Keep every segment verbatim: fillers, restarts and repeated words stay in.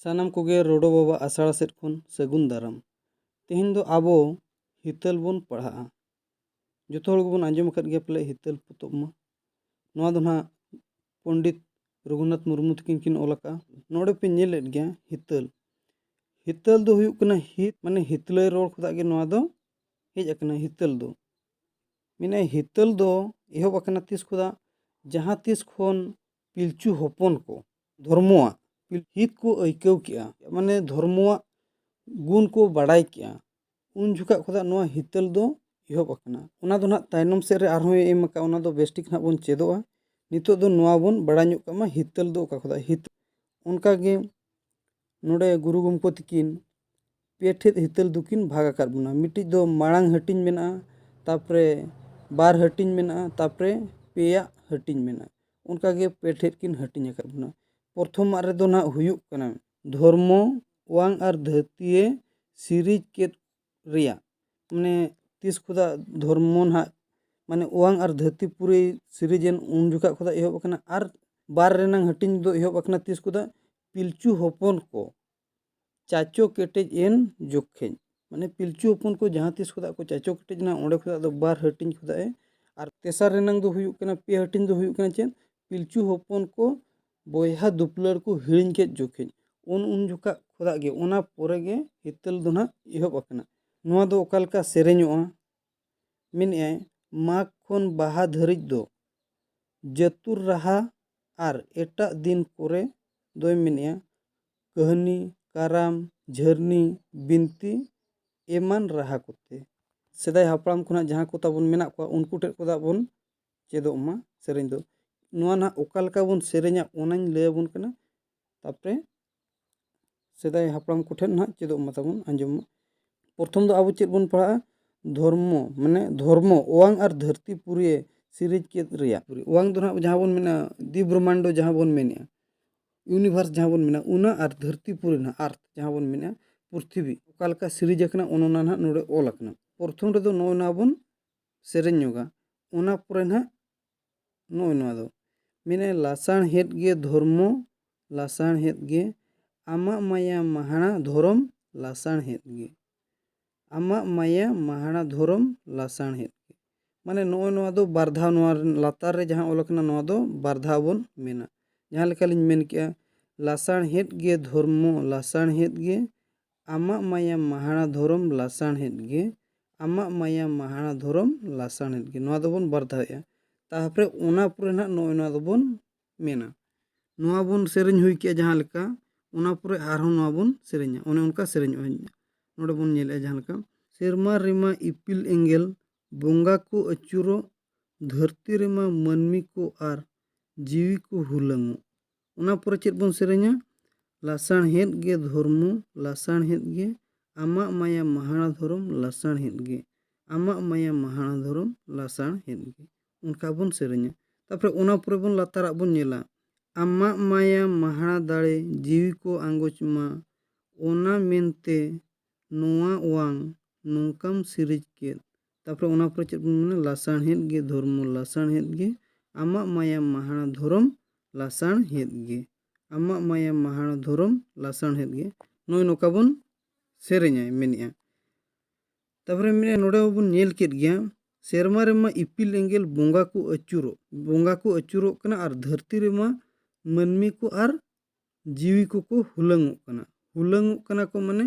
ᱥᱟᱱᱟᱢ ᱠᱚᱜᱮ ᱨᱚᱰᱚ ᱵᱟᱵᱟ ᱟᱥᱲᱟ ᱥᱮᱫ ᱠᱷᱚᱱ ᱥᱟᱹᱜᱩᱱ ᱫᱟᱨᱟᱢ᱾ ᱛᱮᱦᱮᱧ ᱫᱚ ᱟᱵᱚ ᱦᱤᱛᱟᱹᱞ ᱵᱚᱱ ᱯᱟᱲᱦᱟᱜᱼᱟ᱾ ᱡᱚᱛᱚ ᱦᱚᱲ ᱜᱮᱵᱚᱱ ᱟᱸᱡᱚᱢ ᱟᱠᱟᱫ ᱜᱮᱭᱟ ᱯᱟᱞᱮ ᱦᱤᱛᱟᱹᱞ ᱯᱚᱛᱚᱵ ᱢᱟ᱾ ᱱᱚᱣᱟ ᱫᱚ ᱱᱟᱦᱟᱜ ᱯᱚᱱᱰᱤᱛ ᱨᱚᱜᱷᱩᱱᱟᱛᱷ ᱢᱩᱨᱢᱩ ᱛᱟᱹᱠᱤᱱ ᱠᱤᱱ ᱚᱞ ᱟᱠᱟᱫᱼᱟ᱾ ᱱᱚᱰᱮ ᱯᱮ ᱧᱮᱞᱮᱫ ᱜᱮᱭᱟ ᱦᱤᱛᱟᱹᱞ᱾ ᱦᱤᱛᱟᱹᱞ ᱫᱚ ᱦᱩᱭᱩᱜ ᱠᱟᱱᱟ ᱦᱤᱛ, ᱢᱟᱱᱮ ᱦᱤᱛᱞᱟᱹᱭ ᱨᱚᱲ ᱠᱷᱚᱱᱟᱜ ᱜᱮ ᱱᱚᱣᱟ ᱫᱚ ᱦᱮᱡ ᱟᱠᱟᱱᱟ᱾ ᱦᱤᱛᱟᱹᱞ ᱫᱚ, ᱢᱮᱱᱟᱭ ᱦᱤᱛᱟᱹᱞ ᱫᱚ ᱮᱦᱚᱵ ᱟᱠᱟᱱᱟ ᱛᱤᱥ ᱠᱷᱚᱱᱟᱜ? ᱡᱟᱦᱟᱸ ᱛᱤᱥ ᱠᱷᱚᱱ ᱯᱤᱞᱪᱩ ᱦᱚᱯᱚᱱ ᱠᱚ ᱫᱷᱚᱨᱢᱚᱣᱟᱜ ᱯᱤᱞ-, ᱦᱤᱛ ᱠᱚ ᱟᱹᱭᱠᱟᱹᱣ ᱠᱮᱜᱼᱟ, ᱢᱟᱱᱮ ᱫᱷᱚᱨᱢᱚᱣᱟᱜ ᱜᱩᱱ ᱠᱚ ᱵᱟᱲᱟᱭ ᱠᱮᱜᱼᱟ, ᱩᱱ ᱡᱚᱠᱷᱟᱜ ᱠᱷᱚᱱᱟᱜ ᱱᱚᱣᱟ ᱦᱤᱛᱟᱹᱞ ᱫᱚ ᱮᱦᱚᱵ ᱟᱠᱟᱱᱟ᱾ ᱚᱱᱟ ᱫᱚ ᱱᱟᱦᱟᱜ ᱛᱟᱭᱱᱚᱢ ᱥᱮᱫ ᱨᱮ ᱟᱨᱦᱚᱸᱭ ᱮᱢ ᱟᱠᱟᱫᱼᱟ, ᱚᱱᱟ ᱫᱚ ᱵᱮᱥ ᱴᱷᱤᱠ ᱱᱟᱦᱟᱜ ᱵᱚᱱ ᱪᱮᱫᱚᱜᱼᱟ᱾ ᱱᱤᱛᱚᱜ ᱫᱚ ᱱᱚᱣᱟ ᱵᱚᱱ ᱵᱟᱲᱟᱭ ᱧᱚᱜ ᱠᱟᱜ ᱢᱟ, ᱦᱤᱛᱟᱹᱞ ᱫᱚ ᱚᱠᱟ ᱠᱷᱚᱱᱟᱜ ᱦᱤᱛ-, ᱚᱱᱠᱟᱜᱮ ᱱᱚᱰᱮ ᱜᱩᱨᱩ ᱜᱚᱢᱠᱮ ᱛᱟᱹᱠᱤᱱ ᱯᱮ ᱴᱷᱮᱡ ᱦᱤᱛᱟᱹᱞ ᱫᱚᱠᱤᱱ ᱵᱷᱟᱜᱽ ᱟᱠᱟᱫ ᱵᱚᱱᱟ᱾ ᱢᱤᱫᱴᱤᱡ ᱫᱚ ᱢᱟᱲᱟᱝ ᱦᱟᱹᱴᱤᱧ ᱢᱮᱱᱟᱜᱼᱟ, ᱛᱟᱯᱚᱨᱮ ᱵᱟᱨ ᱦᱟᱹᱴᱤᱧ ᱢᱮᱱᱟᱜᱼᱟ, ᱛᱟᱯᱚᱨᱮ ᱯᱮᱭᱟᱜ ᱦᱟᱹᱴᱤᱧ ᱢᱮᱱᱟᱜᱼᱟ᱾ ᱚᱱᱠᱟᱜᱮ ᱯᱮ ᱴᱷᱮᱡ ᱠᱤᱱ ᱦᱟᱹᱴᱤᱧ ᱟᱠᱟᱫ ᱵᱚᱱᱟ᱾ ᱯᱨᱚᱛᱷᱚᱢᱟᱜ ᱨᱮᱫᱚ ᱱᱟᱦᱟᱜ ᱦᱩᱭᱩᱜ ᱠᱟᱱᱟ ᱫᱷᱚᱨᱢᱚ, ᱚᱣᱟᱝ ᱟᱨ ᱫᱷᱟᱹᱨᱛᱤᱭᱮ ᱥᱤᱨᱤᱡᱽ ᱠᱮᱫ ᱨᱮᱭᱟᱜ, ᱢᱟᱱᱮ ᱛᱤᱥ ᱠᱷᱚᱱᱟᱜ ᱫᱷᱚᱨᱢᱚ ᱱᱟᱦᱟᱜ, ᱢᱟᱱᱮ ᱚᱣᱟᱝ ᱟᱨ ᱫᱷᱟᱹᱨᱛᱤ ᱯᱩᱨᱤ ᱥᱤᱨᱤᱡᱽ ᱮᱱ ᱩᱱ ᱡᱚᱠᱷᱟᱜ ᱠᱷᱚᱱᱟᱜ ᱮᱦᱚᱵ ᱟᱠᱟᱱᱟ᱾ ᱟᱨ ᱵᱟᱨ ᱨᱮᱱᱟᱝ ᱦᱟᱹᱴᱤᱧ ᱫᱚ ᱮᱦᱚᱵ ᱟᱠᱟᱱᱟ ᱛᱤᱥ ᱠᱷᱚᱱᱟᱜ? ᱯᱤᱞᱪᱩ ᱦᱚᱯᱚᱱ ᱠᱚ ᱪᱟᱪᱚ ᱠᱮᱴᱮᱡ ᱮᱱ ᱡᱚᱠᱷᱮᱡ, ᱢᱟᱱᱮ ᱯᱤᱞᱪᱩ ᱦᱚᱯᱚᱱ ᱠᱚ ᱡᱟᱦᱟᱸ ᱛᱤᱥ ᱠᱷᱚᱱᱟᱜ ᱠᱚ ᱪᱟᱪᱚ ᱠᱮᱴᱮᱡ ᱮᱱᱟ, ᱚᱸᱰᱮ ᱠᱷᱚᱱᱟᱜ ᱫᱚ ᱵᱟᱨ ᱦᱟᱹᱴᱤᱧ ᱠᱷᱚᱱᱟᱜ ᱮ, ᱟᱨ ᱛᱮᱥᱟᱨ ᱨᱮᱱᱟᱝ ᱫᱚ ᱦᱩᱭᱩᱜ ᱠᱟᱱᱟ, ᱯᱮ ᱦᱟᱹᱴᱤᱧ ᱫᱚ ᱦᱩᱭᱩᱜ ᱠᱟᱱᱟ ᱪᱮᱫ? ᱯᱤᱞᱪᱩ ᱦᱚᱯᱚᱱ ᱠᱚ ᱵᱚᱭᱦᱟ ᱫᱩᱯᱞᱟᱹᱲ ᱠᱚ ᱦᱤᱲᱤᱧ ᱠᱮᱫ ᱡᱚᱠᱷᱮᱡ, ᱩᱱ, ᱩᱱ ᱡᱚᱠᱷᱟᱜ ᱠᱷᱚᱱᱟᱜ ᱜᱮ, ᱚᱱᱟ ᱯᱚᱨᱮ ᱜᱮ ᱦᱤᱛᱟᱹᱞ ᱫᱚ ᱱᱟᱦᱟᱜ ᱮᱦᱚᱵ ᱟᱠᱟᱱᱟ᱾ ᱱᱚᱣᱟ ᱫᱚ ᱚᱠᱟ ᱞᱮᱠᱟ ᱥᱮᱨᱮᱧᱚᱜᱼᱟ? ᱢᱮᱱᱮᱫᱼᱟᱭ, ᱢᱟᱜᱽ ᱠᱷᱚᱱ ᱵᱟᱦᱟ ᱫᱷᱟᱹᱨᱤᱡ ᱫᱚ ᱡᱟᱹᱛᱩᱨ ᱨᱟᱦᱟ ᱟᱨ ᱮᱴᱟᱜ ᱫᱤᱱ ᱠᱚᱨᱮ ᱫᱚᱭ ᱢᱮᱱᱮᱫᱼᱟ, ᱠᱟᱹᱦᱱᱤ, ᱠᱟᱨᱟᱢ, ᱡᱷᱟᱹᱨᱱᱤ, ᱵᱤᱱᱛᱤ ᱮᱢᱟᱱ ᱨᱟᱦᱟ ᱠᱚᱛᱮ᱾ ᱥᱮᱫᱟᱭ ᱦᱟᱯᱲᱟᱢ ᱠᱷᱚᱱᱟᱜ ᱡᱟᱦᱟᱸ ᱠᱚ ᱛᱟᱵᱚᱱ ᱢᱮᱱᱟᱜ ᱠᱚᱣᱟ, ᱩᱱᱠᱩ ᱴᱷᱮᱱ ᱠᱷᱚᱱᱟᱜ ᱵᱚᱱ ᱪᱮᱫᱚᱜ ᱢᱟ ᱥᱮᱨᱮᱧ ᱫᱚ᱾ ᱱᱚᱣᱟ ᱱᱟᱦᱟᱜ ᱚᱠᱟ ᱞᱮᱠᱟ ᱵᱚᱱ ᱥᱮᱨᱮᱧᱟ, ᱚᱱᱟᱧ ᱞᱟᱹᱭ ᱟᱵᱚᱱ ᱠᱟᱱᱟ᱾ ᱛᱟᱯᱚᱨᱮ ᱥᱮᱫᱟᱭ ᱦᱟᱯᱲᱟᱢ ᱠᱚᱴᱷᱮᱱ ᱱᱟᱦᱟᱜ ᱪᱮᱫᱚᱜ ᱢᱟ ᱛᱟᱵᱚᱱ, ᱟᱸᱡᱚᱢ ᱢᱟ᱾ ᱯᱨᱚᱛᱷᱚᱢ ᱫᱚ ᱟᱵᱚ ᱪᱮᱫ ᱵᱚᱱ ᱯᱟᱲᱦᱟᱜᱼᱟ? ᱫᱷᱚᱨᱢᱚ, ᱢᱟᱱᱮ ᱫᱷᱚᱨᱢᱚ, ᱚᱣᱟᱝ ᱟᱨ ᱫᱷᱟᱹᱨᱛᱤ ᱯᱩᱨᱤᱭᱮ ᱥᱤᱨᱤᱡᱽ ᱠᱮᱫ ᱨᱮᱭᱟᱜ᱾ ᱚᱣᱟᱝ ᱫᱚ ᱱᱟᱦᱟᱜ ᱡᱟᱦᱟᱸ ᱵᱚᱱ ᱢᱮᱱᱟ, ᱫᱤ ᱵᱨᱚᱦᱢᱟᱱᱰᱚ ᱡᱟᱦᱟᱸ ᱵᱚᱱ ᱢᱮᱱᱮᱜᱼᱟ, ᱤᱭᱩᱱᱤᱵᱷᱟᱨᱥ ᱡᱟᱦᱟᱸ ᱵᱚᱱ ᱢᱮᱱᱟ, ᱚᱱᱟ ᱟᱨ ᱫᱷᱟᱹᱨᱛᱤ ᱯᱩᱨᱤ ᱱᱟᱦᱟᱜ, ᱟᱨᱛᱷ ᱡᱟᱦᱟᱸ ᱵᱚᱱ ᱢᱮᱱᱟ, ᱯᱨᱤᱛᱷᱤᱵᱤ, ᱚᱠᱟ ᱞᱮᱠᱟ ᱥᱤᱨᱤᱡᱽ ᱟᱠᱟᱱᱟ, ᱚᱱ ᱚᱱᱟ ᱱᱟᱦᱟᱜ ᱱᱚᱰᱮ ᱚᱞ ᱟᱠᱟᱱᱟ᱾ ᱯᱨᱚᱛᱷᱚᱢ ᱨᱮᱫᱚ ᱱᱚᱜᱼᱚᱭ ᱱᱚᱣᱟ ᱵᱚᱱ ᱥᱮᱨᱮᱧ ᱧᱚᱜᱟ, ᱚᱱᱟ ᱯᱚᱨᱮ ᱱᱟᱦᱟᱜ ᱱᱚᱜᱼᱚᱭ ᱱᱚᱣᱟ ᱫᱚ ᱢᱮᱱᱟᱭ, ᱞᱟᱥᱟᱬᱦᱮᱫ ᱜᱮ ᱫᱷᱚᱨᱢᱚ, ᱞᱟᱥᱟᱬᱦᱮᱫ ᱜᱮ ᱟᱢᱟᱜ ᱢᱟᱭᱟ ᱢᱟᱦᱟᱲᱟ ᱫᱷᱚᱨᱚᱢ ᱞᱟᱥᱟᱬᱦᱮᱫ ᱜᱮ᱾ ᱟᱢᱟᱜ ᱢᱟᱭᱟ ᱢᱟᱦᱟᱲᱟ ᱫᱷᱚᱨᱚᱢ ᱞᱟᱥᱟᱬᱦᱮᱫ ᱜᱮ᱾ ᱢᱟᱱᱮ ᱱᱚᱜᱼᱚᱭ ᱱᱚᱣᱟ ᱫᱚ ᱵᱟᱨ ᱫᱷᱟᱣ, ᱱᱚᱣᱟ ᱨᱮᱱ ᱞᱟᱛᱟᱨ ᱨᱮ ᱡᱟᱦᱟᱸ ᱚᱞ ᱟᱠᱟᱱᱟ, ᱱᱚᱣᱟ ᱫᱚ ᱵᱟᱨ ᱫᱷᱟᱣ ᱵᱚᱱ ᱢᱮᱱᱟ᱾ ᱡᱟᱦᱟᱸ ᱞᱮᱠᱟᱞᱤᱧ ᱢᱮᱱ ᱠᱮᱜᱼᱟ, ᱞᱟᱥᱟᱬᱦᱮᱫ ᱜᱮ ᱫᱷᱚᱨᱢᱚ ᱞᱟᱥᱟᱬᱦᱮᱫ ᱜᱮ, ᱟᱢᱟᱜ ᱢᱟᱭᱟ ᱢᱟᱦᱟᱲᱟ ᱫᱷᱚᱨᱚᱢ ᱞᱟᱥᱟᱬᱦᱮᱫ ᱜᱮ, ᱟᱢᱟᱜ ᱢᱟᱭᱟ ᱢᱟᱦᱟᱲᱟ ᱫᱷᱚᱨᱚᱢ ᱞᱟᱥᱟᱬᱦᱮᱫ ᱜᱮ᱾ ᱱᱚᱣᱟ ᱫᱚᱵᱚᱱ ᱵᱟᱨ ᱫᱷᱟᱣᱮᱜᱼᱟ᱾ ᱛᱟᱨᱯᱚᱨᱮ ᱚᱱᱟ ᱯᱚᱨᱮ ᱱᱟᱦᱟᱜ ᱱᱚᱜᱼᱚᱭ ᱱᱚᱣᱟ ᱫᱚᱵᱚᱱ ᱢᱮᱱᱟ᱾ ᱱᱚᱣᱟ ᱵᱚᱱ ᱥᱮᱨᱮᱧ ᱦᱩᱭ ᱠᱮᱜᱼᱟ ᱡᱟᱦᱟᱸ ᱞᱮᱠᱟ, ᱚᱱᱟ ᱯᱚᱨᱮ ᱟᱨᱦᱚᱸ ᱱᱚᱣᱟ ᱵᱚᱱ ᱥᱮᱨᱮᱧᱟ᱾ ᱚᱱᱮ ᱚᱱᱠᱟ ᱥᱮᱨᱮᱧᱚᱜᱼᱟ᱾ ᱱᱚᱰᱮ ᱵᱚᱱ ᱧᱮᱞᱮᱜᱼᱟ ᱡᱟᱦᱟᱸ ᱞᱮᱠᱟ, ᱥᱮᱨᱢᱟ ᱨᱮᱢᱟ ᱤᱯᱤᱞ ᱮᱸᱜᱮᱞ, ᱵᱚᱸᱜᱟ ᱠᱚ ᱟᱹᱪᱩᱨᱚᱜ, ᱫᱷᱟᱹᱨᱛᱤ ᱨᱮᱢᱟ ᱢᱟᱹᱱᱢᱤ ᱠᱚ ᱟᱨ ᱡᱤᱣᱤ ᱠᱚ ᱦᱩᱞᱟᱹᱝᱚᱜ᱾ ᱚᱱᱟ ᱯᱚᱨᱮ ᱪᱮᱫ ᱵᱚᱱ ᱥᱮᱨᱮᱧᱟ? ᱞᱟᱥᱟᱬᱦᱮᱫ ᱜᱮ ᱫᱷᱚᱨᱢᱚ ᱞᱟᱥᱟᱬᱦᱮᱫ ᱜᱮ, ᱟᱢᱟᱜ ᱢᱟᱭᱟ ᱢᱟᱦᱟᱲᱟ ᱫᱷᱚᱨᱚᱢ ᱞᱟᱥᱟᱬᱦᱮᱫ ᱜᱮ, ᱟᱢᱟᱜ ᱢᱟᱭᱟ ᱢᱟᱦᱟᱲᱟ ᱫᱷᱚᱨᱚᱢ ᱞᱟᱥᱟᱬᱦᱮᱫ ᱜᱮ᱾ ᱚᱱᱠᱟ ᱵᱚᱱ ᱥᱮᱨᱮᱧᱟ᱾ ᱛᱟᱨᱯᱚᱨᱮ ᱚᱱᱟ ᱯᱚᱨᱮ ᱵᱚᱱ ᱞᱟᱛᱟᱨᱟᱜ ᱵᱚᱱ ᱧᱮᱞᱟ, ᱟᱢᱟᱜ ᱢᱟᱭᱟ ᱢᱟᱦᱟᱲᱟ ᱫᱟᱲᱮ ᱡᱤᱣᱤ ᱠᱚ ᱟᱸᱜᱚᱪ ᱢᱟ, ᱚᱱᱟ ᱢᱮᱱᱛᱮ ᱱᱚᱣᱟ ᱚᱣᱟᱝ ᱱᱚᱝᱠᱟᱢ ᱥᱤᱨᱤᱡᱽ ᱠᱮᱫ᱾ ᱛᱟᱨᱯᱚᱨᱮ ᱚᱱᱟ ᱯᱚᱨᱮ ᱪᱮᱫ ᱵᱚᱱ ᱢᱮᱱᱟ? ᱞᱟᱥᱟᱬᱦᱮᱫ ᱜᱮ ᱫᱷᱚᱨᱢᱚ ᱞᱟᱥᱟᱬᱦᱮᱫ ᱜᱮ, ᱟᱢᱟᱜ ᱢᱟᱭᱟ ᱢᱟᱦᱟᱲᱟ ᱫᱷᱚᱨᱚᱢ ᱞᱟᱥᱟᱬᱦᱮᱫ ᱜᱮ, ᱟᱢᱟᱜ ᱢᱟᱭᱟ ᱢᱟᱦᱟᱲᱟ ᱫᱷᱚᱨᱚᱢ ᱞᱟᱥᱟᱬᱦᱮᱫ ᱜᱮ᱾ ᱱᱚᱜᱼᱚᱭ ᱱᱚᱝᱠᱟ ᱵᱚᱱ ᱥᱮᱨᱮᱧᱟᱭ ᱢᱮᱱᱮᱜᱼᱟ᱾ ᱛᱟᱨᱯᱚᱨᱮ ᱢᱮᱱᱮᱜᱼᱟ, ᱱᱚᱰᱮ ᱦᱚᱸᱵᱚᱱ ᱧᱮᱞ ᱠᱮᱫ ᱜᱮᱭᱟ, ᱥᱮᱨᱢᱟ ᱨᱮᱢᱟ ᱤᱯᱤᱞ ᱮᱸᱜᱮᱞ ᱵᱚᱸᱜᱟ ᱠᱚ ᱟᱹᱪᱩᱨᱚᱜ, ᱵᱚᱸᱜᱟ ᱠᱚ ᱟᱹᱪᱩᱨᱚᱜ ᱠᱟᱱᱟ, ᱟᱨ ᱫᱷᱟᱹᱨᱛᱤ ᱨᱮᱢᱟ ᱢᱟᱹᱱᱢᱤ ᱠᱚ ᱟᱨ ᱡᱤᱣᱤ ᱠᱚᱠᱚ ᱦᱩᱞᱟᱹᱝᱚᱜ ᱠᱟᱱᱟ᱾ ᱦᱩᱞᱟᱹᱝᱚᱜ ᱠᱟᱱᱟ ᱠᱚ ᱢᱟᱱᱮ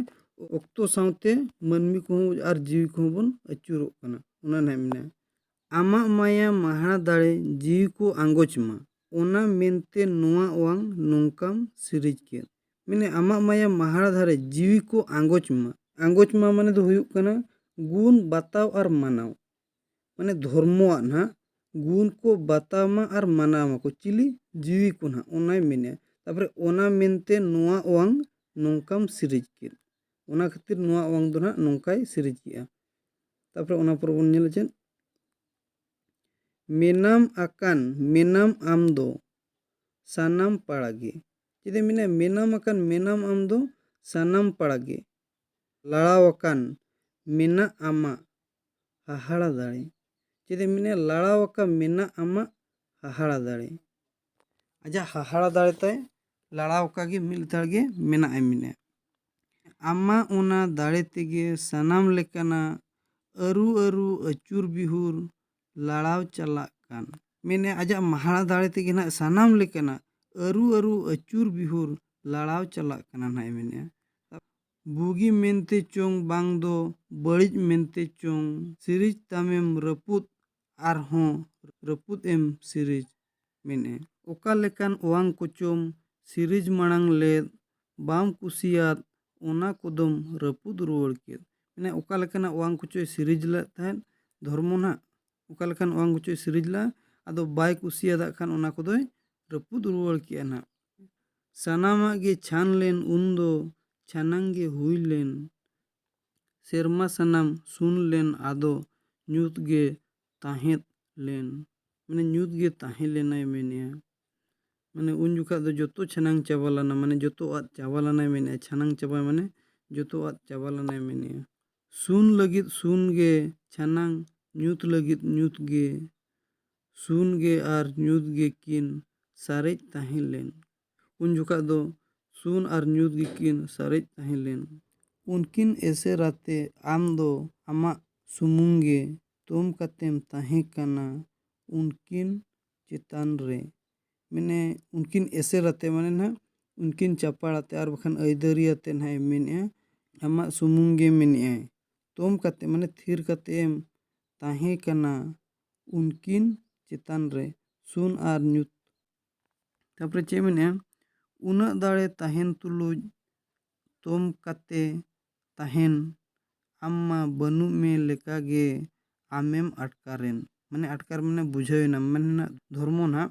ᱚᱠᱛᱚ ᱥᱟᱶᱛᱮ ᱢᱟᱹᱱᱢᱤ ᱠᱚᱦᱚᱸ ᱟᱨ ᱡᱤᱣᱤ ᱠᱚᱦᱚᱸ ᱵᱚᱱ ᱟᱹᱪᱩᱨᱚᱜ ᱠᱟᱱᱟ, ᱚᱱᱟ ᱱᱟᱦᱟᱜ ᱢᱮᱱᱟᱜᱼᱟ᱾ ᱟᱢᱟᱜ ᱢᱟᱭᱟ ᱢᱟᱦᱟᱲᱟ ᱫᱟᱲᱮ ᱡᱤᱣᱤ ᱠᱚ ᱟᱸᱜᱚᱪ ᱢᱟ, ᱚᱱᱟ ᱢᱮᱱᱛᱮ ᱱᱚᱣᱟ ᱚᱣᱟᱝ ᱱᱚᱝᱠᱟᱢ ᱥᱤᱨᱤᱡᱽ ᱠᱮᱫ᱾ ᱢᱮᱱᱮ ᱟᱢᱟᱜ ᱢᱟᱭᱟ ᱢᱟᱦᱟᱲᱟ ᱫᱷᱟᱨᱮ ᱡᱤᱣᱤ ᱠᱚ ᱟᱸᱜᱚᱪ ᱢᱟ᱾ ᱟᱸᱜᱚᱪ ᱢᱟ ᱢᱟᱱᱮ ᱫᱚ ᱦᱩᱭᱩᱜ ᱠᱟᱱᱟ ᱜᱩᱱ ᱵᱟᱛᱟᱣ ᱟᱨ ᱢᱟᱱᱟᱣ᱾ ᱢᱟᱱᱮ ᱫᱷᱚᱨᱢᱚᱣᱟᱜ ᱱᱟᱦᱟᱜ ᱜᱩᱱ ᱠᱚ ᱵᱟᱛᱟᱣ ᱢᱟ ᱟᱨ ᱢᱟᱱᱟᱣ ᱢᱟᱠᱚ᱾ ᱪᱤᱞᱤ? ᱡᱤᱣᱤ ᱠᱚ ᱱᱟᱦᱟᱜ, ᱚᱱᱟᱭ ᱢᱮᱱᱮᱜᱼᱟ᱾ ᱛᱟᱨᱯᱚᱨᱮ ᱚᱱᱟ ᱢᱮᱱᱛᱮ ᱱᱚᱣᱟ ᱚᱣᱟᱝ ᱱᱚᱝᱠᱟᱢ ᱥᱤᱨᱤᱡᱽ ᱠᱮᱫ᱾ ᱚᱱᱟ ᱠᱷᱟᱹᱛᱤᱨ ᱱᱚᱣᱟ ᱚᱣᱟᱝ ᱫᱚ ᱱᱟᱦᱟᱜ ᱱᱚᱝᱠᱟᱭ ᱥᱤᱨᱤᱡᱽ ᱠᱮᱜᱼᱟ᱾ ᱛᱟᱨᱯᱚᱨᱮ ᱚᱱᱟ ᱯᱚᱨᱮ ᱵᱚᱱ ᱧᱮᱞᱟ ᱪᱮᱫ? ᱢᱮᱱᱟᱢ ᱟᱠᱟᱱ ᱢᱮᱱᱟᱢ ᱟᱢ ᱫᱚ ᱥᱟᱱᱟᱢ ᱯᱟᱲᱟ ᱜᱮ᱾ ᱪᱮᱫ ᱮ ᱢᱮᱱᱟ? ᱢᱮᱱᱟᱢ ᱟᱠᱟᱱ ᱢᱮᱱᱟᱢ ᱟᱢ ᱫᱚ ᱥᱟᱱᱟᱢ ᱯᱟᱲᱟ ᱜᱮ᱾ ᱞᱟᱲᱟᱣ ᱟᱠᱟᱱ ᱢᱮᱱᱟᱜ ᱟᱢᱟᱜ ᱦᱟᱦᱟᱲᱟ ᱫᱟᱲᱮ᱾ ᱪᱮᱫ ᱮ ᱢᱮᱱᱟ? ᱞᱟᱲᱟᱣ ᱟᱠᱟᱱ ᱢᱮᱱᱟᱜ ᱟᱢᱟᱜ ᱦᱟᱦᱟᱲᱟ ᱫᱟᱲᱮ᱾ ᱟᱡᱟᱜ ᱦᱟᱦᱟᱲᱟ ᱫᱟᱲᱮ ᱛᱟᱭ ᱞᱟᱲᱟᱣ ᱟᱠᱟ ᱜᱮ ᱢᱤᱫ ᱞᱮᱛᱟᱲ ᱜᱮ ᱢᱮᱱᱟᱜᱼᱟ ᱢᱮᱱᱮᱫᱼᱟ᱾ ᱟᱢᱟᱜ ᱚᱱᱟ ᱫᱟᱲᱮ ᱛᱮᱜᱮ ᱥᱟᱱᱟᱢ ᱞᱮᱠᱟᱱᱟᱜ ᱟᱹᱨᱩ ᱟᱹᱨᱩ ᱟᱹᱪᱩᱨ ᱵᱤᱦᱩᱨ ᱞᱟᱲᱟᱣ ᱪᱟᱞᱟᱜ ᱠᱟᱱ᱾ ᱢᱮᱱᱮᱫᱼᱟ ᱟᱡᱟᱜ ᱢᱟᱦᱟᱲᱟ ᱫᱟᱲᱮ ᱛᱮᱜᱮ ᱱᱟᱦᱟᱜ ᱥᱟᱱᱟᱢ ᱞᱮᱠᱟᱱᱟᱜ ᱟᱹᱨᱩ ᱟᱹᱨᱩ ᱟᱹᱪᱩᱨ ᱵᱤᱦᱩᱨ ᱞᱟᱲᱟᱣ ᱪᱟᱞᱟᱜ ᱠᱟᱱᱟ ᱱᱟᱦᱟᱜ ᱮ ᱢᱮᱱᱮᱫᱼᱟ᱾ ᱵᱩᱜᱤ ᱢᱮᱱᱛᱮ ᱪᱚᱝ ᱵᱟᱝ ᱫᱚ ᱵᱟᱹᱲᱤᱡ ᱢᱮᱱᱛᱮ ᱪᱚᱝ ᱥᱤᱨᱤᱡᱽ ᱛᱟᱢᱮᱢ ᱨᱟᱹᱯᱩᱫ ᱟᱨᱦᱚᱸ ᱨᱟᱹᱯᱩᱫ ᱮᱢ ᱥᱤᱨᱤᱡᱽ ᱢᱮᱱᱮᱫᱼᱟ᱾ ᱚᱠᱟ ᱞᱮᱠᱟᱱ ᱚᱣᱟᱝ ᱠᱚᱪᱚᱢ ᱥᱤᱨᱤᱡᱽ ᱢᱟᱲᱟᱝ ᱞᱮᱫ ᱵᱟᱢ ᱠᱩᱥᱤᱭᱟᱫ ᱚᱱᱟ ᱠᱚᱫᱚᱢ ᱨᱟᱹᱯᱩᱫ ᱨᱩᱣᱟᱹᱲ ᱠᱮᱫ᱾ ᱢᱟᱱᱮ ᱚᱠᱟ ᱞᱮᱠᱟᱱᱟᱜ ᱚᱣᱟᱝ ᱠᱚᱪᱚᱭ ᱥᱤᱨᱤᱡᱽ ᱞᱮᱫ ᱛᱟᱦᱮᱸᱫ ᱫᱷᱚᱨᱢᱚ ᱱᱟᱦᱟᱜ, ᱚᱠᱟ ᱞᱮᱠᱟᱱ ᱚᱣᱟᱝ ᱠᱚᱪᱚᱭ ᱥᱤᱨᱤᱡᱽ ᱞᱮᱫᱼᱟ, ᱟᱫᱚ ᱵᱟᱭ ᱠᱩᱥᱤᱭᱟᱫᱟᱜ ᱠᱷᱟᱱ ᱚᱱᱟ ᱠᱚᱫᱚᱭ ᱨᱟᱹᱯᱩᱫ ᱨᱩᱣᱟᱹᱲ ᱠᱮᱜᱼᱟ ᱱᱟᱦᱟᱜ᱾ ᱥᱟᱱᱟᱢᱟᱜ ᱜᱮ ᱪᱷᱟᱱ ᱞᱮᱱ ᱩᱱᱫᱚ ᱪᱷᱟᱱᱟᱝ ᱜᱮ ᱦᱩᱭ ᱞᱮᱱ᱾ ᱥᱮᱨᱢᱟ ᱥᱟᱱᱟᱢ ᱥᱩᱱ ᱞᱮᱱ ᱟᱫᱚ ᱧᱩᱛ ᱜᱮ ᱛᱟᱦᱮᱸᱫ ᱞᱮᱱ᱾ ᱢᱟᱱᱮ ᱧᱩᱛ ᱜᱮ ᱛᱟᱦᱮᱸ ᱞᱮᱱᱟᱭ ᱢᱮᱱᱮᱜᱼᱟ᱾ ᱢᱟᱱᱮ ᱩᱱ ᱡᱚᱠᱷᱟᱡ ᱫᱚ ᱡᱚᱛᱚ ᱪᱷᱟᱱᱟᱝ ᱪᱟᱵᱟ ᱞᱮᱱᱟ, ᱢᱟᱱᱮ ᱡᱚᱛᱚ ᱟᱫ ᱪᱟᱵᱟ ᱞᱮᱱᱟᱭ ᱢᱮᱱᱮᱜᱼᱟ᱾ ᱪᱷᱟᱱᱟᱝ ᱪᱟᱵᱟ ᱢᱟᱱᱮ ᱡᱚᱛᱚ ᱟᱫ ᱪᱟᱵᱟ ᱞᱮᱱᱟᱭ ᱢᱮᱱᱮᱜᱼᱟ᱾ ᱥᱩᱱ ᱞᱟᱹᱜᱤᱫ ᱥᱩᱱ ᱜᱮ ᱪᱷᱟᱱᱟᱝ, ᱧᱩᱛ ᱞᱟᱹᱜᱤᱫ ᱧᱩᱛ ᱜᱮ᱾ ᱥᱩᱱ ᱜᱮ ᱟᱨ ᱧᱩᱛ ᱜᱮ ᱠᱤᱱ ᱥᱟᱨᱮᱡ ᱛᱟᱦᱮᱸ ᱞᱮᱱ᱾ ᱩᱱ ᱡᱚᱠᱷᱟᱡ ᱫᱚ ᱥᱩᱱ ᱟᱨ ᱧᱩᱛ ᱜᱮᱠᱤᱱ ᱥᱟᱨᱮᱡ ᱛᱟᱦᱮᱸ ᱞᱮᱱ᱾ ᱩᱱᱠᱤᱱ ᱮᱥᱮᱨ ᱟᱛᱮ ᱟᱢ ᱫᱚ ᱟᱢᱟᱜ ᱥᱩᱢᱩᱝ ᱜᱮ ᱛᱚᱢ ᱠᱟᱛᱮᱢ ᱛᱟᱦᱮᱸ ᱠᱟᱱᱟ ᱩᱱᱠᱤᱱ ᱪᱮᱛᱟᱱ ᱨᱮ᱾ ᱢᱟᱱᱮ ᱩᱱᱠᱤᱱ ᱮᱥᱮᱨ ᱟᱛᱮ ᱢᱟᱱᱮ ᱱᱟᱦᱟᱜ ᱩᱱᱠᱤᱱ ᱪᱟᱯᱟᱲ ᱟᱛᱮ ᱟᱨ ᱵᱟᱠᱷᱟᱱ ᱟᱹᱭᱫᱟᱹᱨᱤ ᱟᱛᱮ ᱱᱟᱦᱟᱜ ᱮ ᱢᱮᱱᱮᱜᱼᱟ, ᱟᱢᱟᱜ ᱥᱩᱢᱩᱝ ᱜᱮ ᱢᱮᱱᱮᱜᱼᱟᱭ᱾ ᱛᱚᱢ ᱠᱟᱛᱮ ᱢᱟᱱᱮ ᱛᱷᱤᱨ ᱠᱟᱛᱮ ᱮᱢ ᱛᱟᱦᱮᱸ ᱠᱟᱱᱟ ᱩᱱᱠᱤᱱ ᱪᱮᱛᱟᱱ ᱨᱮ ᱥᱩᱱ ᱟᱨ ᱧᱩᱛ᱾ ᱛᱟᱯᱚᱨᱮ ᱪᱮᱫ ᱢᱮᱱᱮᱜᱼᱟ? ᱩᱱᱟᱹᱜ ᱫᱟᱲᱮ ᱛᱟᱦᱮᱱ ᱛᱩᱞᱩᱡ ᱛᱚᱢ ᱠᱟᱛᱮ ᱛᱟᱦᱮᱱ ᱟᱢ ᱢᱟ ᱵᱟᱹᱱᱩᱜ ᱢᱮ ᱞᱮᱠᱟ ᱜᱮ ᱟᱢᱮᱢ ᱟᱴᱠᱟᱨᱮᱱ᱾ ᱢᱟᱱᱮ ᱟᱴᱠᱟᱨ ᱢᱟᱱᱮ ᱵᱩᱡᱷᱟᱹᱣ ᱮᱱᱟ, ᱢᱟᱱᱮ ᱱᱟᱜ ᱫᱷᱚᱨᱢᱚ ᱱᱟᱜ,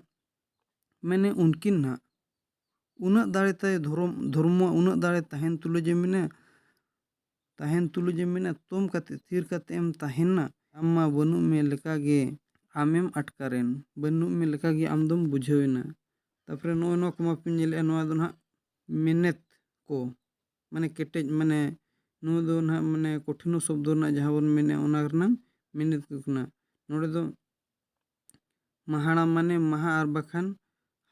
ᱢᱟᱱᱮ ᱩᱱᱠᱤᱱ ᱱᱟᱜ ᱩᱱᱟᱹᱜ ᱫᱟᱲᱮ ᱛᱟᱭ ᱫᱷᱚᱨᱚᱢ, ᱫᱷᱚᱨᱢᱚ ᱩᱱᱟᱹᱜ ᱫᱟᱲᱮ ᱛᱟᱦᱮᱱ ᱛᱩᱞᱩᱡ ᱮ ᱢᱮᱱᱟ, ᱛᱟᱦᱮᱱ ᱛᱩᱞᱩᱡ ᱮ ᱢᱮᱱᱟ, ᱛᱚᱢ ᱠᱟᱛᱮ ᱛᱷᱤᱨ ᱠᱟᱛᱮ ᱮᱢ ᱛᱟᱦᱮᱱᱟ, ᱟᱢ ᱢᱟ ᱵᱟᱹᱱᱩᱜ ᱢᱮ ᱞᱮᱠᱟ ᱜᱮ ᱟᱢᱮᱢ ᱟᱴᱠᱟᱨᱮᱱ, ᱵᱟᱹᱱᱩᱜ ᱢᱮ ᱞᱮᱠᱟ ᱜᱮ ᱟᱢ ᱫᱚᱢ ᱵᱩᱡᱷᱟᱹᱣ ᱮᱱᱟ᱾ ᱛᱟᱯᱚᱨᱮ ᱱᱚᱜᱼᱚᱭ ᱱᱚᱣᱟ ᱠᱚᱢᱟ ᱯᱮ ᱧᱮᱞᱮᱜᱼᱟ, ᱱᱚᱣᱟ ᱫᱚ ᱱᱟᱦᱟᱜ ᱢᱮᱱᱮᱛ ᱠᱚ, ᱢᱟᱱᱮ ᱠᱮᱴᱮᱡ, ᱢᱟᱱᱮ ᱱᱚᱣᱟ ᱫᱚ ᱱᱟᱦᱟᱜ ᱢᱟᱱᱮ ᱠᱚᱴᱷᱤᱱᱚ ᱥᱚᱵᱫᱚ ᱨᱮᱱᱟᱜ ᱡᱟᱦᱟᱸ ᱵᱚᱱ ᱢᱮᱱᱮᱜᱼᱟ, ᱚᱱᱟ ᱨᱮᱱᱟᱜ ᱢᱮᱱᱮᱛ ᱠᱚ ᱠᱟᱱᱟ᱾ ᱱᱚᱰᱮ ᱫᱚ ᱢᱟᱦᱟᱲᱟ ᱢᱟᱱᱮ ᱢᱟᱦᱟ ᱟᱨ ᱵᱟᱠᱷᱟᱱ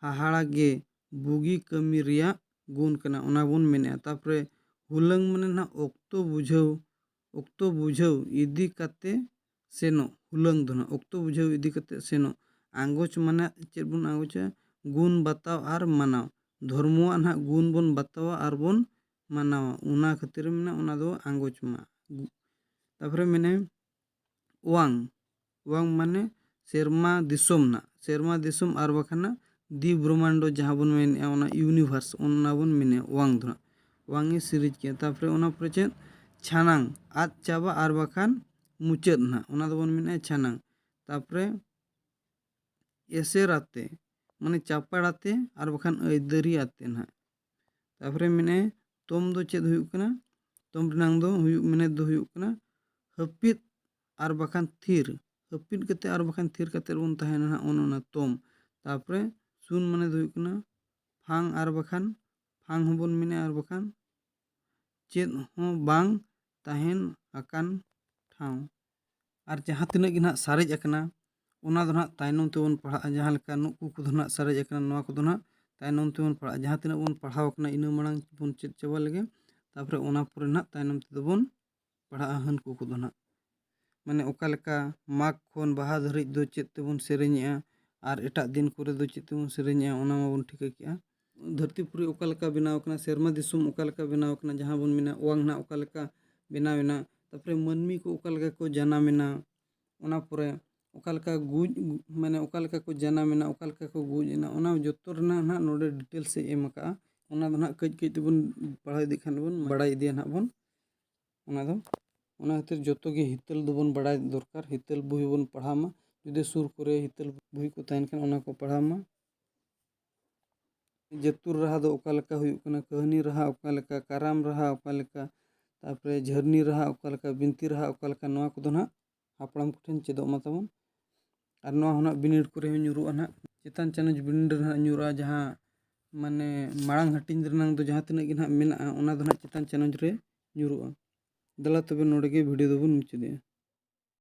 ᱦᱟᱦᱟᱲᱟ ᱜᱮ, ᱵᱩᱜᱤ ᱠᱟᱹᱢᱤ ᱨᱮᱭᱟᱜ ᱜᱩᱱ ᱠᱟᱱᱟ, ᱚᱱᱟ ᱵᱚᱱ ᱢᱮᱱᱮᱫᱼᱟ᱾ ᱛᱟᱨᱯᱚᱨᱮ ᱦᱩᱞᱟᱹᱝ ᱢᱟᱱᱮ ᱱᱟᱦᱟᱜ ᱚᱠᱛᱚ ᱵᱩᱡᱷᱟᱹᱣ, ᱚᱠᱛᱚ ᱵᱩᱡᱷᱟᱹᱣ ᱤᱫᱤ ᱠᱟᱛᱮ ᱥᱮᱱᱚᱜ᱾ ᱦᱩᱞᱟᱹᱝ ᱫᱚ ᱱᱟᱦᱟᱜ ᱚᱠᱛᱚ ᱵᱩᱡᱷᱟᱹᱣ ᱤᱫᱤ ᱠᱟᱛᱮ ᱥᱮᱱᱚᱜ᱾ ᱟᱸᱜᱚᱪ ᱢᱟᱱᱮ ᱪᱮᱫ ᱵᱚᱱ ᱟᱸᱜᱚᱪᱟ? ᱜᱩᱱ ᱵᱟᱛᱟᱣ ᱟᱨ ᱢᱟᱱᱟᱣ᱾ ᱫᱷᱚᱨᱢᱚᱣᱟᱜ ᱱᱟᱦᱟᱜ ᱜᱩᱱ ᱵᱚᱱ ᱵᱟᱛᱟᱣᱟ ᱟᱨ ᱵᱚᱱ ᱢᱟᱱᱟᱣᱟ, ᱚᱱᱟ ᱠᱷᱟᱹᱛᱤᱨ ᱢᱮᱱᱟ ᱚᱱᱟ ᱫᱚ ᱟᱸᱜᱚᱪ ᱢᱟ᱾ ᱛᱟᱨᱯᱚᱨᱮ ᱢᱮᱱᱟᱭ ᱚᱣᱟᱝ᱾ ᱚᱣᱟᱝ ᱢᱟᱱᱮ ᱥᱮᱨᱢᱟ ᱫᱤᱥᱚᱢ ᱱᱟᱜ, ᱥᱮᱨᱢᱟ ᱫᱤᱥᱚᱢ ᱟᱨ ᱵᱟᱠᱷᱟᱱ ᱱᱟᱜ ᱫᱤ ᱵᱨᱚᱦᱢᱟᱱᱰᱚ ᱡᱟᱦᱟᱸ ᱵᱚᱱ ᱢᱮᱱᱮᱫᱼᱟ, ᱚᱱᱟ ᱤᱭᱩᱱᱤᱵᱷᱟᱨᱥ, ᱚᱱᱟ ᱵᱚᱱ ᱢᱮᱱᱮᱫᱼᱟ ᱚᱣᱟᱝ ᱫᱚ ᱱᱟᱜ᱾ ᱚᱣᱟᱝ ᱮ ᱥᱤᱨᱤᱡᱽ ᱠᱮᱜᱼᱟ᱾ ᱛᱟᱨᱯᱚᱨᱮ ᱚᱱᱟ ᱯᱚᱨᱮ ᱪᱮᱫ? ᱪᱷᱟᱱᱟᱝ, ᱟᱫ ᱪᱟᱵᱟ ᱟᱨ ᱵᱟᱠᱷᱟᱱ ᱢᱩᱪᱟᱹᱫ ᱱᱟᱜ, ᱚᱱᱟ ᱫᱚᱵᱚᱱ ᱢᱮᱱᱮᱫᱼᱟ ᱪᱷᱟᱱᱟᱝ᱾ ᱛᱟᱨᱯᱚᱨᱮ ᱮᱥᱮᱨ ᱟᱛᱮ, ᱢᱟᱱᱮ ᱪᱟᱯᱟᱲ ᱟᱛᱮ ᱟᱨ ᱵᱟᱠᱷᱟᱱ ᱟᱹᱭᱫᱟᱹᱨᱤ ᱟᱛᱮ ᱱᱟᱦᱟᱜ᱾ ᱛᱟᱨᱯᱚᱨᱮ ᱢᱮᱱᱟᱭ ᱛᱚᱢ ᱫᱚ ᱪᱮᱫ ᱦᱩᱭᱩᱜ ᱠᱟᱱᱟ? ᱛᱚᱢ ᱨᱮᱱᱟᱝ ᱫᱚ ᱦᱩᱭᱩᱜ, ᱢᱮᱱᱮᱛ ᱫᱚ ᱦᱩᱭᱩᱜ ᱠᱟᱱᱟ ᱦᱟᱹᱯᱤᱫ ᱟᱨ ᱵᱟᱠᱷᱟᱱ ᱛᱷᱤᱨ᱾ ᱦᱟᱹᱯᱤᱫ ᱠᱟᱛᱮ ᱟᱨ ᱵᱟᱠᱷᱟᱱ ᱛᱷᱤᱨ ᱠᱟᱛᱮ ᱵᱚᱱ ᱛᱟᱦᱮᱱᱟ ᱱᱟᱦᱟᱜ, ᱚᱱ ᱚᱱᱟ ᱛᱚᱢ᱾ ᱛᱟᱨᱯᱚᱨᱮ ᱥᱩᱱ ᱢᱟᱱᱮ ᱫᱚ ᱦᱩᱭᱩᱜ ᱠᱟᱱᱟ ᱯᱷᱟᱝ ᱟᱨ ᱵᱟᱠᱷᱟᱱ, ᱯᱷᱟᱝ ᱦᱚᱸᱵᱚᱱ ᱢᱮᱱᱟ ᱟᱨ ᱵᱟᱠᱷᱟᱱ ᱪᱮᱫ ᱦᱚᱸ ᱵᱟᱝ ᱛᱟᱦᱮᱱ ᱟᱠᱟᱱ ᱴᱷᱟᱶ᱾ ᱟᱨ ᱡᱟᱦᱟᱸ ᱛᱤᱱᱟᱹᱜ ᱜᱮ ᱱᱟᱦᱟᱜ ᱥᱟᱨᱮᱡ ᱟᱠᱟᱱᱟ, ᱚᱱᱟ ᱫᱚ ᱱᱟᱦᱟᱜ ᱛᱟᱭᱱᱚᱢ ᱛᱮᱵᱚᱱ ᱯᱟᱲᱦᱟᱜᱼᱟ᱾ ᱡᱟᱦᱟᱸ ᱞᱮᱠᱟ ᱱᱩᱠᱩ ᱠᱚᱫᱚ ᱱᱟᱦᱟᱜ ᱥᱟᱨᱮᱡ ᱟᱠᱟᱱᱟ, ᱱᱚᱣᱟ ᱠᱚᱫᱚ ᱱᱟᱦᱟᱜ ᱛᱟᱭᱱᱚᱢ ᱛᱮᱵᱚᱱ ᱯᱟᱲᱦᱟᱜᱼᱟ᱾ ᱡᱟᱦᱟᱸ ᱛᱤᱱᱟᱹᱜ ᱵᱚᱱ ᱯᱟᱲᱦᱟᱣ ᱟᱠᱟᱱᱟ, ᱤᱱᱟᱹ ᱢᱟᱲᱟᱝ ᱵᱚᱱ ᱪᱮᱫ ᱪᱟᱵᱟ ᱞᱮᱜᱮ, ᱛᱟᱨᱯᱚᱨᱮ ᱚᱱᱟ ᱯᱚᱨᱮ ᱱᱟᱦᱟᱜ ᱛᱟᱭᱱᱚᱢ ᱛᱮᱫᱚ ᱵᱚᱱ ᱯᱟᱲᱦᱟᱜᱼᱟ ᱦᱟᱹᱱᱠᱩ ᱠᱚᱫᱚ ᱱᱟᱦᱟᱜ᱾ ᱢᱟᱱᱮ ᱚᱠᱟ ᱞᱮᱠᱟ ᱢᱟᱜᱽ ᱠᱷᱚᱱ ᱵᱟᱦᱟ ᱫᱷᱟᱹᱨᱤᱡ ᱫᱚ ᱪᱮᱫ ᱛᱮᱵᱚᱱ ᱥᱮᱨᱮᱧᱮᱜᱼᱟ ᱟᱨ ᱮᱴᱟᱜ ᱫᱤᱱ ᱠᱚᱨᱮ ᱫᱚ ᱪᱮᱫ ᱛᱮᱵᱚᱱ ᱥᱮᱨᱮᱧᱮᱜᱼᱟ, ᱚᱱᱟ ᱢᱟᱵᱚᱱ ᱴᱷᱤᱠᱟᱹ ᱠᱮᱜᱼᱟ᱾ ᱫᱷᱟᱹᱨᱛᱤ ᱯᱩᱨᱤ ᱚᱠᱟ ᱞᱮᱠᱟ ᱵᱮᱱᱟᱣ ᱟᱠᱟᱱᱟ, ᱥᱮᱨᱢᱟ ᱫᱤᱥᱚᱢ ᱚᱠᱟ ᱞᱮᱠᱟ ᱵᱮᱱᱟᱣ ᱟᱠᱟᱱᱟ, ᱡᱟᱦᱟᱸ ᱵᱚᱱ ᱢᱮᱱᱟ ᱚᱣᱟᱝ ᱱᱟᱦᱟᱜ ᱚᱠᱟ ᱞᱮᱠᱟ ᱵᱮᱱᱟᱣ ᱮᱱᱟ, ᱛᱟᱨᱯᱚᱨᱮ ᱢᱟᱹᱱᱢᱤ ᱠᱚ ᱚᱠᱟ ᱞᱮᱠᱟ ᱠᱚ ᱡᱟᱱᱟᱢ ᱮᱱᱟ, ᱚᱱᱟ ᱯᱚᱨᱮ ᱚᱠᱟ ᱞᱮᱠᱟ ᱜᱩᱡ, ᱢᱟᱱᱮ ᱚᱠᱟ ᱞᱮᱠᱟ ᱠᱚ ᱡᱟᱱᱟᱢ ᱮᱱᱟ, ᱚᱠᱟ ᱞᱮᱠᱟ ᱠᱚ ᱜᱩᱡ ᱮᱱᱟ, ᱚᱱᱟ ᱡᱚᱛᱚ ᱨᱮᱱᱟᱜ ᱱᱟᱦᱟᱜ ᱱᱚᱰᱮ ᱰᱤᱴᱮᱞᱥ ᱮ ᱮᱢ ᱟᱠᱟᱜᱼᱟ᱾ ᱚᱱᱟ ᱫᱚ ᱱᱟᱦᱟᱜ ᱠᱟᱹᱡ ᱠᱟᱹᱡ ᱛᱮᱵᱚᱱ ᱯᱟᱲᱦᱟᱣ ᱤᱫᱤᱜ ᱠᱷᱟᱱ ᱵᱚᱱ ᱵᱟᱲᱟᱭ ᱤᱫᱤᱭᱟ ᱱᱟᱦᱟᱜ ᱵᱚᱱ᱾ ᱚᱱᱟ ᱫᱚ, ᱚᱱᱟ ᱠᱷᱟᱹᱛᱤᱨ ᱡᱚᱛᱚ ᱜᱮ ᱦᱤᱛᱟᱹᱞ ᱫᱚᱵᱚᱱ ᱵᱟᱲᱟᱭ ᱫᱚᱨᱠᱟᱨ, ᱦᱤᱛᱟᱹᱞ ᱵᱳᱭ ᱵᱚᱱ ᱯᱟᱲᱦᱟᱣ ᱢᱟ᱾ ᱡᱩᱫᱤ ᱥᱩᱨ ᱠᱚᱨᱮ ᱦᱤᱛᱟᱹᱞ ᱵᱳᱭ ᱠᱚ ᱛᱟᱦᱮᱱ ᱠᱷᱟᱱ, ᱚᱱᱟ ᱠᱚ ᱯᱟᱲᱦᱟᱣ ᱢᱟ᱾ ᱡᱟᱹᱛᱩᱨ ᱨᱟᱦᱟ ᱫᱚ ᱚᱠᱟ ᱞᱮᱠᱟ ᱦᱩᱭᱩᱜ ᱠᱟᱱᱟ, ᱠᱟᱹᱦᱱᱤ ᱨᱟᱦᱟ ᱚᱠᱟ ᱞᱮᱠᱟ, ᱠᱟᱨᱟᱢ ᱨᱟᱦᱟ ᱚᱠᱟ ᱞᱮᱠᱟ, ᱛᱟᱨᱯᱚᱨᱮ ᱡᱷᱟᱹᱨᱱᱤ ᱨᱟᱦᱟ ᱚᱠᱟ ᱞᱮᱠᱟ, ᱵᱤᱱᱛᱤ ᱨᱟᱦᱟ ᱚᱠᱟ ᱞᱮᱠᱟ, ᱱᱚᱣᱟ ᱠᱚᱫᱚ ᱱᱟᱦᱟᱜ ᱦᱟᱯᱲᱟᱢ ᱠᱚᱴᱷᱮᱱ ᱪᱮᱫᱚᱜ ᱢᱟ ᱛᱟᱵᱚᱱ᱾ ᱟᱨ ᱱᱚᱣᱟ ᱦᱚᱸ ᱱᱟᱦᱟᱜ ᱵᱤᱱᱤᱰ ᱠᱚᱨᱮ ᱦᱚᱸ ᱧᱩᱨᱩᱜᱼᱟ ᱱᱟᱦᱟᱜ, ᱪᱮᱛᱟᱱ ᱪᱟᱱᱟᱪ ᱵᱤᱱᱤᱰ ᱨᱮ ᱱᱟᱦᱟᱜ ᱧᱩᱨᱩᱜᱼᱟ, ᱡᱟᱦᱟᱸ ᱢᱟᱱᱮ ᱢᱟᱲᱟᱝ ᱦᱟᱹᱴᱤᱧ ᱨᱮᱱᱟᱝ ᱫᱚ ᱡᱟᱦᱟᱸ ᱛᱤᱱᱟᱹᱜ ᱜᱮ ᱱᱟᱦᱟᱜ ᱢᱮᱱᱟᱜᱼᱟ, ᱚᱱᱟ ᱫᱚ ᱱᱟᱦᱟᱜ ᱪᱮᱛᱟᱱ ᱪᱟᱱᱟᱪ ᱨᱮ ᱧᱩᱨᱩᱜᱼᱟ᱾ ᱫᱮᱞᱟ ᱛᱚᱵᱮ ᱱᱚᱰᱮ ᱜᱮ ᱵᱷᱤᱰᱤᱭᱳ ᱫᱚᱵᱚᱱ ᱢᱩᱪᱟᱹᱫᱮᱜᱼᱟ᱾